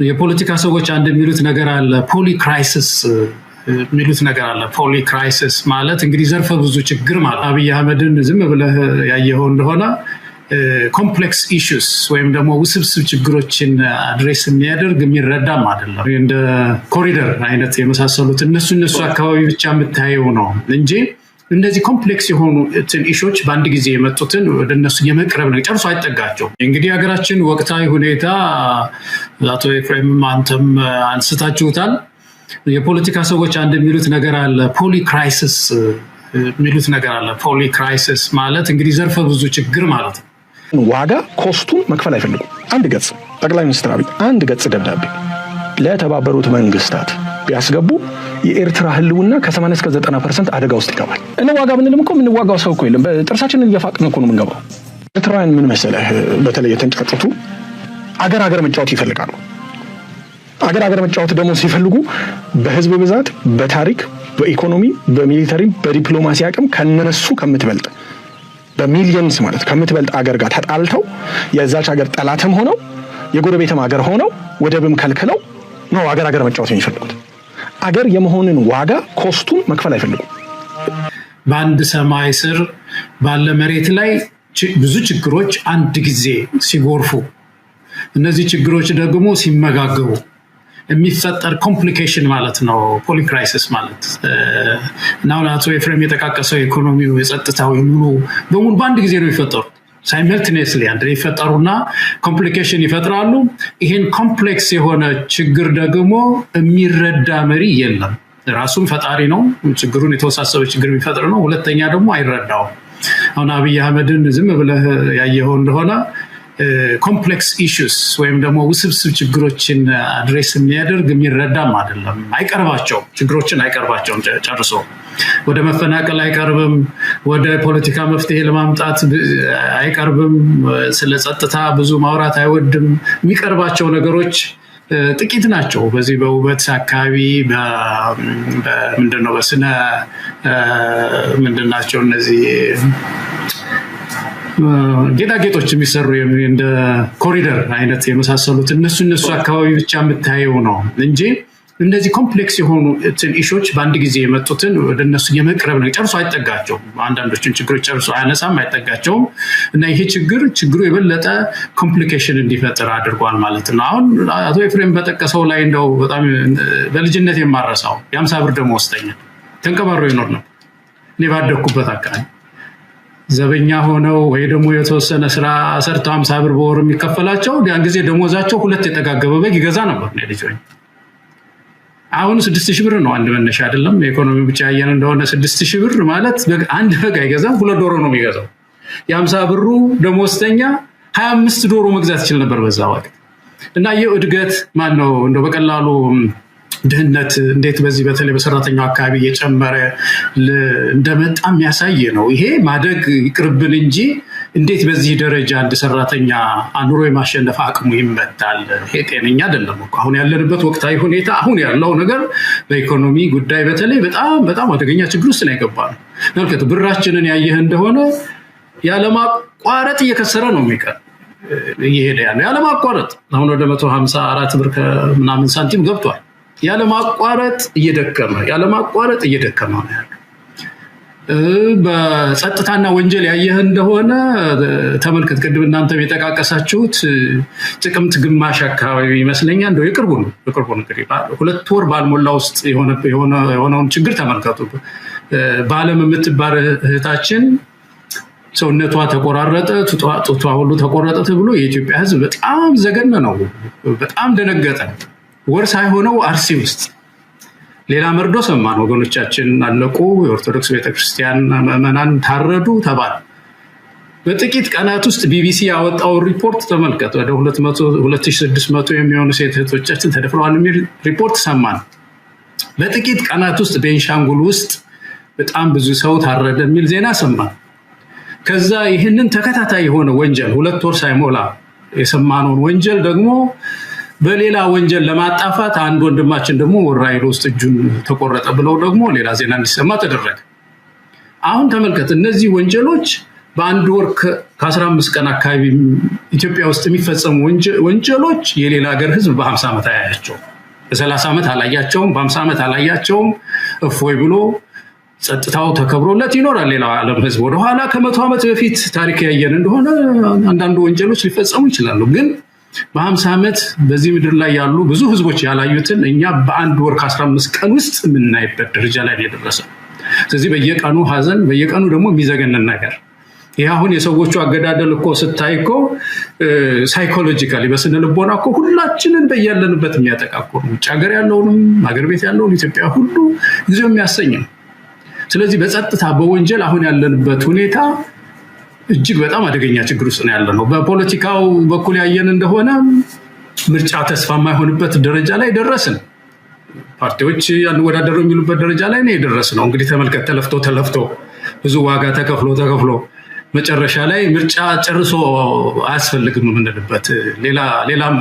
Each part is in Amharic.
የፖለቲካ ሰዎች አንድ የሚሉት ነገር አለ፣ polycrisis የሚሉት ነገር አለ። Polycrisis ማለት እንግዲህ ዘርፈ ብዙ ችግር ማለት። አብይ አህመድን ዝም ብለህ ያየኸው እንደሆነ complex issues ወይም ደግሞ ውስብስብ ችግሮችን address የሚያደርግ የሚረዳም አይደለም። እንደ ኮሪደር አይነት የመሳሰሉት እነሱ አካባቢ ብቻ የምታየው ነው እንጂ እነዚህ complex የሆኑትን issue ዎች በአንድ ጊዜ የመጡትን ወደ እነሱ የመቅረብ ነው ጨርሶ አይጠጋቸውም። እንግዲህ ሀገራችን ወቅታዊ ሁኔታ አቶ ኤፍሬምም አንተም አንስታችሁታል። የፖለቲካ ሰዎች አንድ የሚሉት ነገር አለ፣ polycrisis የሚሉት ነገር አለ። Polycrisis ማለት እንግዲህ ዘርፈ ብዙ ችግር ማለት ነው። ዋጋ cost ኡን መክፈል አይፈልጉም። አንድ ገጽ ጠቅላይ ሚኒስትር አብይ አንድ ገጽ ደብዳቤ ለተባበሩት መንግስታት ቢያስገቡ የኤርትራ ህልውና ከ80 እስከ 90% አደጋ ውስጥ ይገባል። እንዋጋ ብንልም እኮ የምንዋጋው ሰው እኮ የለም። ጥርሳችንን እየፋቅን እኮ ነው የምንገባው። ኤርትራውያን ምን መሰለህ፣ በተለይ የተንጫጩቱ አገር አገር መጫወት ይፈልጋሉ። አገር አገር መጫወት ደግሞ ሲፈልጉ በህዝብ ብዛት፣ በታሪክ፣ በኢኮኖሚ፣ በ military፣ በዲፕሎማሲ አቅም ከነሱ ከምትበልጥ በ millions ማለት ከምትበልጥ አገር ጋር ተጣልተው የዛች ሀገር ጠላትም ሆነው የጎረቤትም ሀገር ሆነው ወደብም ከልክለው ነው አገር አገር መጫወት የሚፈልጉት። አገር የመሆንን ዋጋ cost ኡን መክፈል አይፈልጉም። በአንድ ሰማይ ስር ባለ መሬት ላይ ብዙ ችግሮች አንድ ጊዜ ሲጎርፉ፣ እነዚህ ችግሮች ደግሞ ሲመጋገቡ የሚፈጠር complication ማለት ነው polycrisis ማለት። እና አሁን አቶ ኤፍሬም የጠቃቀሰው የኢኮኖሚው፣ የጸጥታው፣ የምኑ በሙሉ በአንድ ጊዜ ነው የሚፈጠሩት። Simultaneously አንድ ላይ ይፈጠሩና complication ይፈጥራሉ። ይሄን complex የሆነ ችግር ደግሞ የሚረዳ መሪ የለም። ራሱም ፈጣሪ ነው፣ ችግሩን የተወሳሰበ ችግር የሚፈጥር ነው። ሁለተኛ ደግሞ አይረዳውም። አሁን አብይ አህመድን ዝም ብለህ ያየኸው እንደሆነ complex issues ወይም ደግሞ ውስብስብ ችግሮችን address የሚያደርግ የሚረዳም አይደለም። አይቀርባቸውም፣ ችግሮችን አይቀርባቸውም ጨርሶ። ወደ መፈናቀል አይቀርብም። ወደ ፖለቲካ መፍትሄ ለማምጣት አይቀርብም። ስለ ጸጥታ ብዙ ማውራት አይወድም። የሚቀርባቸው ነገሮች ጥቂት ናቸው። በዚህ በውበት አካባቢ ምንድነው በስነ ምንድን ናቸው እነዚህ ጌጣጌጦች የሚሰሩ እንደ ኮሪደር አይነት የመሳሰሉት እነሱ አካባቢ ብቻ የምታየው ነው እንጂ እነዚህ complex የሆኑትን issue ዎች በአንድ ጊዜ የመጡትን ወደ እነሱ የመቅረብ ነው ጨርሶ አይጠጋቸውም። አንዳንዶችን ችግሮች ጨርሶ አያነሳም፣ አይጠጋቸውም። እና ይሄ ችግሩ የበለጠ complication እንዲፈጥር አድርጓል ማለት ነው። አሁን አቶ ኤፍሬም በጠቀሰው ላይ እንደው በጣም በልጅነት የማረሳው የ50 ብር ደመወዝተኛ ተንቀባሮ ይኖር ነበር። እኔ ባደግኩበት አካባቢ ዘበኛ ሆነው ወይ ደግሞ የተወሰነ ስራ ሰርተው 50 ብር በወር የሚከፈላቸው ያን ጊዜ ደሞዛቸው ሁለት የጠጋገበ በግ ይገዛ ነበር ልጅ። አሁን 6,000 ብር ነው አንድ መነሻ አይደለም። የኢኮኖሚ ብቻ ያየን እንደሆነ 6,000 ብር ማለት አንድ በግ አይገዛም፣ ሁለት ዶሮ ነው የሚገዛው። የ50 ብሩ ደሞዝተኛ 25 ዶሮ መግዛት ይችል ነበር በዛ ወቅት። እና ይህ እድገት ማን ነው እንደው በቀላሉ ድህነት እንዴት በዚህ በተለይ በሰራተኛው አካባቢ እየጨመረ እንደመጣ የሚያሳይ ነው። ይሄ ማደግ ይቅርብን እንጂ እንዴት በዚህ ደረጃ አንድ ሰራተኛ ኑሮ የማሸነፍ አቅሙ ይመታል? ይሄ ጤነኛ አይደለም እኮ። አሁን ያለንበት ወቅታዊ ሁኔታ አሁን ያለው ነገር በኢኮኖሚ ጉዳይ በተለይ በጣም በጣም አደገኛ ችግር ውስጥ ነው የገባነው። ተመልከቱ፣ ብራችንን ያየህ እንደሆነ ያለማቋረጥ እየከሰረ ነው የሚቀር እየሄደ ያለው ያለማቋረጥ። አሁን ወደ 154 ብር ከምናምን ሳንቲም ገብቷል። ያለማቋረጥ እየደከመ ያለማቋረጥ እየደከመ ነው ያለው። በጸጥታና ወንጀል ያየህ እንደሆነ ተመልከት። ቅድም እናንተም የጠቃቀሳችሁት ጥቅምት ግማሽ አካባቢ ይመስለኛል፣ እንደው የቅርቡ ነው የቅርቡ ነው እንግዲህ 2 ወር ባልሞላ ውስጥ የሆነውን ችግር ተመልከቱ። በዓለም የምትባል እህታችን ሰውነቷ ተቆራረጠ፣ ጡቷ ሁሉ ተቆረጠ ተብሎ የኢትዮጵያ ሕዝብ በጣም ዘገነነው፣ በጣም ደነገጠ። ወር ሳይሆነው አርሲ ውስጥ ሌላ መርዶ ሰማን። ወገኖቻችን አለቁ፣ የኦርቶዶክስ ቤተክርስቲያን ምዕመናን ታረዱ ተባለ። በጥቂት ቀናት ውስጥ ቢቢሲ ያወጣውን ሪፖርት ተመልከት። ወደ 2600 የሚሆኑ ሴት እህቶቻችን ተደፍረዋል የሚል ሪፖርት ሰማን። በጥቂት ቀናት ውስጥ ቤንሻንጉል ውስጥ በጣም ብዙ ሰው ታረደ የሚል ዜና ሰማን። ከዛ ይህንን ተከታታይ የሆነ ወንጀል 2 ወር ሳይሞላ የሰማነውን ወንጀል ደግሞ በሌላ ወንጀል ለማጣፋት አንድ ወንድማችን ደግሞ ወራይሎ ውስጥ እጁን ተቆረጠ ብለው ደግሞ ሌላ ዜና እንዲሰማ ተደረገ። አሁን ተመልከት፣ እነዚህ ወንጀሎች በአንድ ወር ከ15 ቀን አካባቢ ኢትዮጵያ ውስጥ የሚፈጸሙ ወንጀሎች የሌላ ሀገር ህዝብ በ50 ዓመት አያያቸውም። በ30 ዓመት አላያቸውም፣ በ50 ዓመት አላያቸውም። እፎይ ብሎ ጸጥታው ተከብሮለት ይኖራል። ሌላው ዓለም ህዝብ ወደኋላ ከ100 ዓመት በፊት ታሪክ ያየን እንደሆነ አንዳንዱ ወንጀሎች ሊፈጸሙ ይችላሉ። ግን በ50 ዓመት በዚህ ምድር ላይ ያሉ ብዙ ህዝቦች ያላዩትን እኛ በአንድ ወር ከ15 ቀን ውስጥ የምናይበት ደረጃ ላይ ነው የደረሰው። ስለዚህ በየቀኑ ሀዘን፣ በየቀኑ ደግሞ የሚዘገንን ነገር። ይህ አሁን የሰዎቹ አገዳደል እኮ ስታይ እኮ psychologically፣ በስነ ልቦና እኮ ሁላችንን በያለንበት የሚያጠቃ እኮ ነው። ውጭ ሀገር ያለውንም ሀገር ቤት ያለውን ኢትዮጵያ ሁሉ ጊዜው የሚያሰኝ ነው። ስለዚህ በጸጥታ፣ በወንጀል አሁን ያለንበት ሁኔታ እጅግ በጣም አደገኛ ችግር ውስጥ ነው ያለነው። በፖለቲካው በኩል ያየን እንደሆነ ምርጫ ተስፋ የማይሆንበት ደረጃ ላይ ደረስን። ፓርቲዎች አንወዳደሩ የሚሉበት ደረጃ ላይ ነው የደረስነው። እንግዲህ ተመልከት፣ ተለፍቶ ተለፍቶ፣ ብዙ ዋጋ ተከፍሎ ተከፍሎ መጨረሻ ላይ ምርጫ ጨርሶ አያስፈልግም የምንልበት፣ ሌላም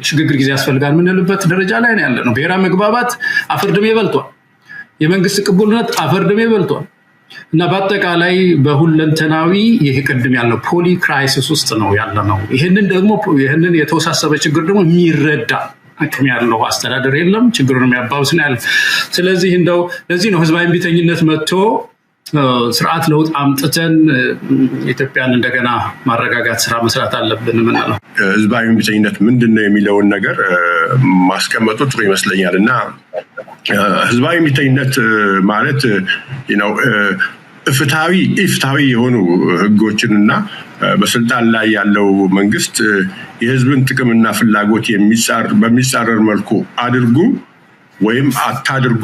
ሽግግር ጊዜ ያስፈልጋል የምንልበት ደረጃ ላይ ነው ያለነው። ብሔራዊ መግባባት አፈር ድሜ በልቷል። የመንግስት ቅቡልነት አፈር ድሜ በልቷል። እና በአጠቃላይ በሁለንተናዊ ይህ ቅድም ያለው poly crisis ውስጥ ነው ያለነው። ይህንን ደግሞ ይህንን የተወሳሰበ ችግር ደግሞ የሚረዳ አቅም ያለው አስተዳደር የለም። ችግሩን የሚያባብስ ነው ያለ። ስለዚህ እንደው ለዚህ ነው ህዝባዊ እምቢተኝነት መጥቶ ስርዓት ለውጥ አምጥተን ኢትዮጵያን እንደገና ማረጋጋት ስራ መስራት አለብን የምንለው። ህዝባዊ እምቢተኝነት ምንድን ነው የሚለውን ነገር ማስቀመጡ ጥሩ ይመስለኛል። እና ህዝባዊ እምቢተኝነት ማለት ነው ፍትሃዊ ኢፍትሃዊ የሆኑ ህጎችንና በስልጣን ላይ ያለው መንግስት የህዝብን ጥቅምና ፍላጎት በሚጻረር መልኩ አድርጉ ወይም አታድርጉ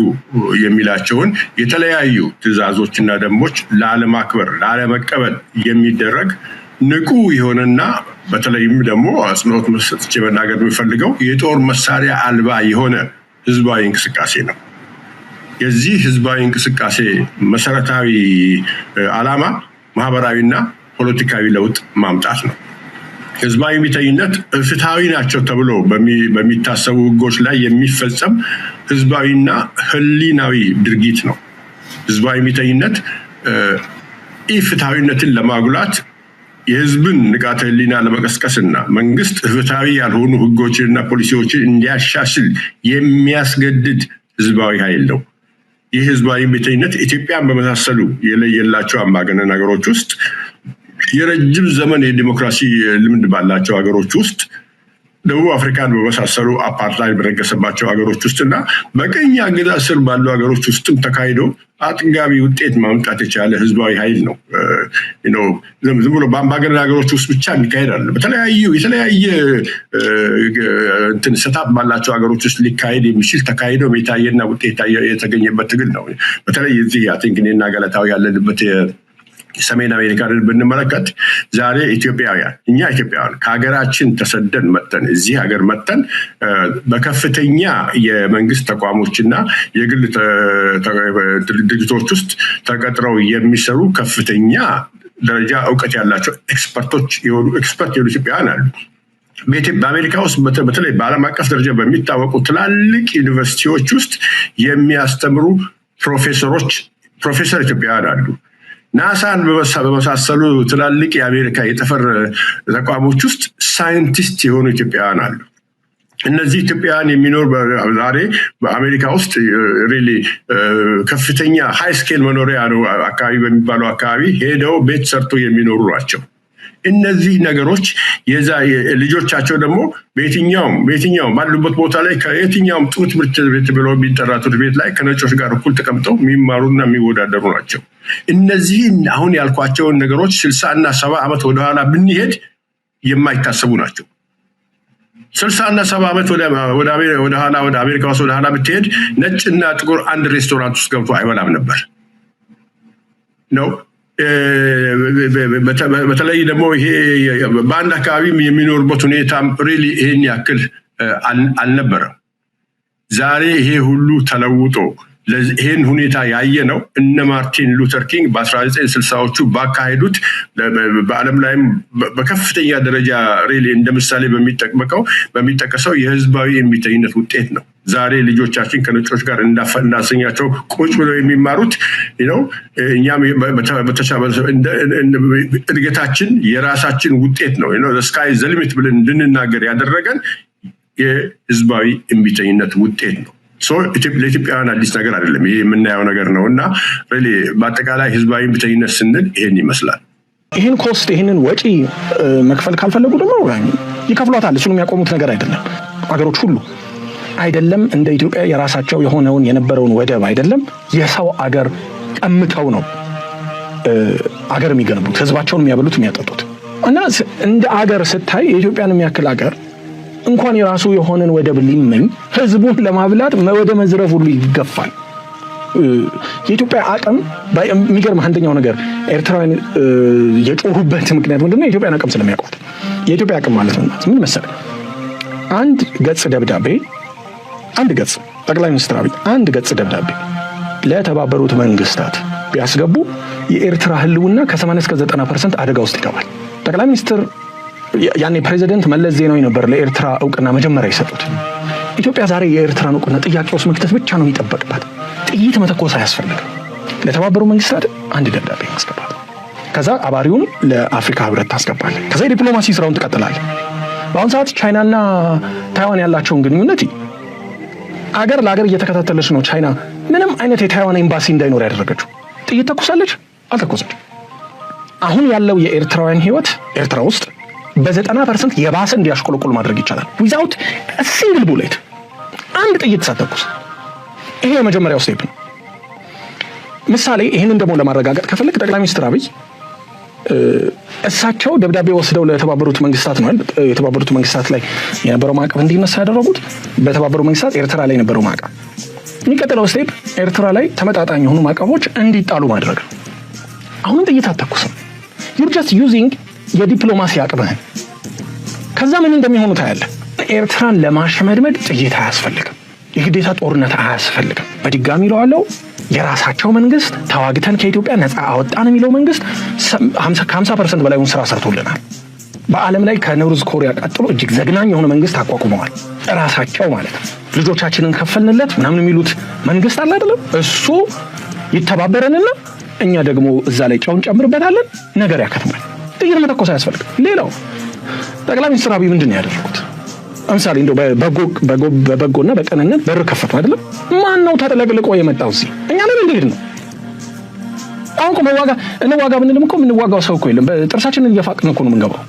የሚላቸውን የተለያዩ ትዕዛዞችና ደንቦች ላለማክበር፣ ላለመቀበል የሚደረግ ንቁ የሆነና በተለይም ደግሞ አጽንኦት ሰጥቼ መናገር የምፈልገው የጦር መሳሪያ አልባ የሆነ ህዝባዊ እንቅስቃሴ ነው። የዚህ ህዝባዊ እንቅስቃሴ መሰረታዊ ዓላማ ማህበራዊና ፖለቲካዊ ለውጥ ማምጣት ነው። ህዝባዊ እምቢተኝነት ፍትሃዊ ናቸው ተብሎ በሚታሰቡ ህጎች ላይ የሚፈጸም ህዝባዊና ህሊናዊ ድርጊት ነው። ህዝባዊ እምቢተኝነት ኢፍትሃዊነትን ለማጉላት፣ የህዝብን ንቃተ ህሊና ለመቀስቀስና መንግስት ፍትሃዊ ያልሆኑ ህጎችንና ፖሊሲዎችን እንዲያሻሽል የሚያስገድድ ህዝባዊ ኃይል ነው። ይህ ህዝባዊ እምቢተኝነት ኢትዮጵያን በመሳሰሉ የለየላቸው አምባገነን ሀገሮች ውስጥ፣ የረጅም ዘመን የዲሞክራሲ ልምድ ባላቸው ሀገሮች ውስጥ፣ ደቡብ አፍሪካን በመሳሰሉ አፓርታይድ በነገሰባቸው ሀገሮች ውስጥ እና በቅኝ አገዛዝ ስር ባሉ ሀገሮች ውስጥም ተካሂዶ አጥጋቢ ውጤት ማምጣት የቻለ ህዝባዊ ኃይል ነው። ዝም ብሎ በአምባገነን ሀገሮች ውስጥ ብቻ የሚካሄድ አለ። በተለያዩ የተለያየ እንትን setup ባላቸው ሀገሮች ውስጥ ሊካሄድ የሚችል፣ ተካሂዶ የታየና ውጤት የተገኘበት ትግል ነው። በተለይ እዚህ I think እኔና ገለታው ያለንበት ሰሜን አሜሪካንን ብንመለከት ዛሬ ኢትዮጵያውያን፣ እኛ ኢትዮጵያውያን ከሀገራችን ተሰደን መጥተን እዚህ ሀገር መጥተን በከፍተኛ የመንግስት ተቋሞችና የግል ድርጅቶች ውስጥ ተቀጥረው የሚሰሩ ከፍተኛ ደረጃ እውቀት ያላቸው expert ኦች የሆኑ expert የሆኑ ኢትዮጵያውያን አሉ። በአሜሪካ ውስጥ በተለይ በዓለም አቀፍ ደረጃ በሚታወቁ ትላልቅ ዩኒቨርሲቲዎች ውስጥ የሚያስተምሩ ፕሮፌሰሮች፣ ፕሮፌሰር ኢትዮጵያውያን አሉ። ናሳን በመሳሰሉ ትላልቅ የአሜሪካ የጠፈር ተቋሞች ውስጥ ሳይንቲስት የሆኑ ኢትዮጵያውያን አሉ። እነዚህ ኢትዮጵያውያን የሚኖር ዛሬ በአሜሪካ ውስጥ really ከፍተኛ high scale መኖሪያ ነው አካባቢ በሚባለው አካባቢ ሄደው ቤት ሰርቶ የሚኖሩ ናቸው። እነዚህ ነገሮች የዛ ልጆቻቸው ደግሞ በየትኛውም ባሉበት ቦታ ላይ ከየትኛውም ጥሩ ትምህርት ቤት ብለው የሚጠራ ትምህርት ቤት ላይ ከነጮች ጋር እኩል ተቀምጠው የሚማሩና የሚወዳደሩ ናቸው። እነዚህን አሁን ያልኳቸውን ነገሮች 60 እና 70 ዓመት ወደኋላ ብንሄድ የማይታሰቡ ናቸው። 60 እና 70 ዓመት ወደኋላ ወደ አሜሪካ ውስጥ ወደኋላ ብትሄድ ነጭና ጥቁር አንድ ሬስቶራንት ውስጥ ገብቶ አይበላም ነበር ነው። በተለይ ደግሞ ይሄ በአንድ አካባቢ የሚኖርበት ሁኔታ really ይሄን ያክል አልነበረም። ዛሬ ይሄ ሁሉ ተለውጦ ይሄን ሁኔታ ያየ ነው እነ ማርቲን ሉተር ኪንግ በ1960ዎቹ ባካሄዱት በዓለም ላይም በከፍተኛ ደረጃ really እንደ ምሳሌ በሚጠቀሰው የህዝባዊ እምቢተኝነት ውጤት ነው። ዛሬ ልጆቻችን ከነጮች ጋር እንዳሰኛቸው ቁጭ ብለው የሚማሩት ነው። እኛም እድገታችን የራሳችን ውጤት ነው። Sky the limit ብለን እንድንናገር ያደረገን የህዝባዊ እምቢተኝነት ውጤት ነው። ለኢትዮጵያውያን አዲስ ነገር አይደለም። ይሄ የምናየው ነገር ነው። እና really በአጠቃላይ ህዝባዊ እምቢተኝነት ስንል ይሄን ይመስላል። ይህን cost፣ ይህንን ወጪ መክፈል ካልፈለጉ ደግሞ ይከፍሏታል። እሱን የሚያቆሙት ነገር አይደለም። አገሮች ሁሉ አይደለም እንደ ኢትዮጵያ የራሳቸው የሆነውን የነበረውን ወደብ አይደለም፣ የሰው አገር ቀምተው ነው አገር የሚገነቡት፣ ህዝባቸውን የሚያበሉት፣ የሚያጠጡት። እና እንደ አገር ስታይ የኢትዮጵያን የሚያክል አገር እንኳን የራሱ የሆነን ወደብ ሊመኝ ህዝቡን ለማብላት ወደ መዝረፍ ሁሉ ይገፋል። የኢትዮጵያ አቅም፣ የሚገርምህ አንደኛው ነገር ኤርትራውያን የጮሁበት ምክንያት ምንድነው? የኢትዮጵያን አቅም ስለሚያውቋት። የኢትዮጵያ አቅም ማለት ምን መሰለህ? አንድ ገጽ ደብዳቤ፣ አንድ ገጽ፣ ጠቅላይ ሚኒስትር አብይ አንድ ገጽ ደብዳቤ ለተባበሩት መንግስታት ቢያስገቡ የኤርትራ ህልውና ከ80 እስከ 90% አደጋ ውስጥ ይገባል። ጠቅላይ ሚኒስትር፣ ያኔ ፕሬዚደንት መለስ ዜናዊ ነበር ለኤርትራ እውቅና መጀመሪያ የሰጡት። ኢትዮጵያ ዛሬ የኤርትራን እውቅና ጥያቄ ውስጥ መክተት ብቻ ነው የሚጠበቅባት። ጥይት መተኮስ አያስፈልግም። ለተባበሩ መንግስታት አንድ ደብዳቤ ማስገባት፣ ከዛ አባሪውን ለአፍሪካ ህብረት ታስገባለህ። ከዛ የዲፕሎማሲ ስራውን ትቀጥላለህ። በአሁኑ ሰዓት ቻይናና ታይዋን ያላቸውን ግንኙነት አገር ለአገር እየተከታተለች ነው። ቻይና ምንም አይነት የታይዋን ኤምባሲ እንዳይኖር ያደረገችው። ጥይት ተኩሳለች? አልተኮሰች። አሁን ያለው የኤርትራውያን ህይወት ኤርትራ ውስጥ በ90% የባሰ እንዲያሽቆለቁል ማድረግ ይቻላል። Without single bullet፣ አንድ ጥይት ሳትተኩስ። ይሄ የመጀመሪያው step ነው። ምሳሌ ይህንን ደግሞ ለማረጋገጥ ከፈለግ ጠቅላይ ሚኒስትር አብይ እሳቸው ደብዳቤ ወስደው ለተባበሩት መንግስታት ነው የተባበሩት መንግስታት ላይ የነበረው ማዕቀብ እንዲነሳ ያደረጉት። በተባበሩት መንግስታት ኤርትራ ላይ የነበረው ማዕቀብ፣ የሚቀጥለው step ኤርትራ ላይ ተመጣጣኝ የሆኑ ማዕቀቦች እንዲጣሉ ማድረግ ነው። አሁንም ጥይት አትተኩስም። You're just using የዲፕሎማሲ አቅምህን። ከዛ ምን እንደሚሆኑ ታያለህ። ኤርትራን ለማሽመድመድ ጥይት አያስፈልግም። የግዴታ ጦርነት አያስፈልግም። በድጋሚ እለዋለሁ፣ የራሳቸው መንግስት ተዋግተን ከኢትዮጵያ ነፃ አወጣን የሚለው መንግስት ከ50% በላይውን ስራ ሰርቶልናል። በዓለም ላይ ከ North Korea ቀጥሎ እጅግ ዘግናኝ የሆነ መንግስት አቋቁመዋል። እራሳቸው ማለት ነው። ልጆቻችንን ከፈልንለት ምናምን የሚሉት መንግስት አለ አይደለም? እሱ ይተባበረንና እኛ ደግሞ እዛ ላይ ጨውን ጨምርበታለን። ነገር ያከትማል። ጥይት መተኮስ አያስፈልግም። ሌላው ጠቅላይ ሚኒስትር አብይ ምንድን ነው ያደረጉት? ለምሳሌ እንደው በበጎና በቅንነት በር ከፈቱ አይደለም? ማን ነው ተጥለቅልቆ የመጣው እዚህ? እኛ ነን እንዴት ነው? አሁን እኮ መዋጋ እንዋጋ ብንልም እኮ የምንዋጋው ሰው እኮ የለም። ጥርሳችንን እየፋቅን እኮ ነው የምንገባው።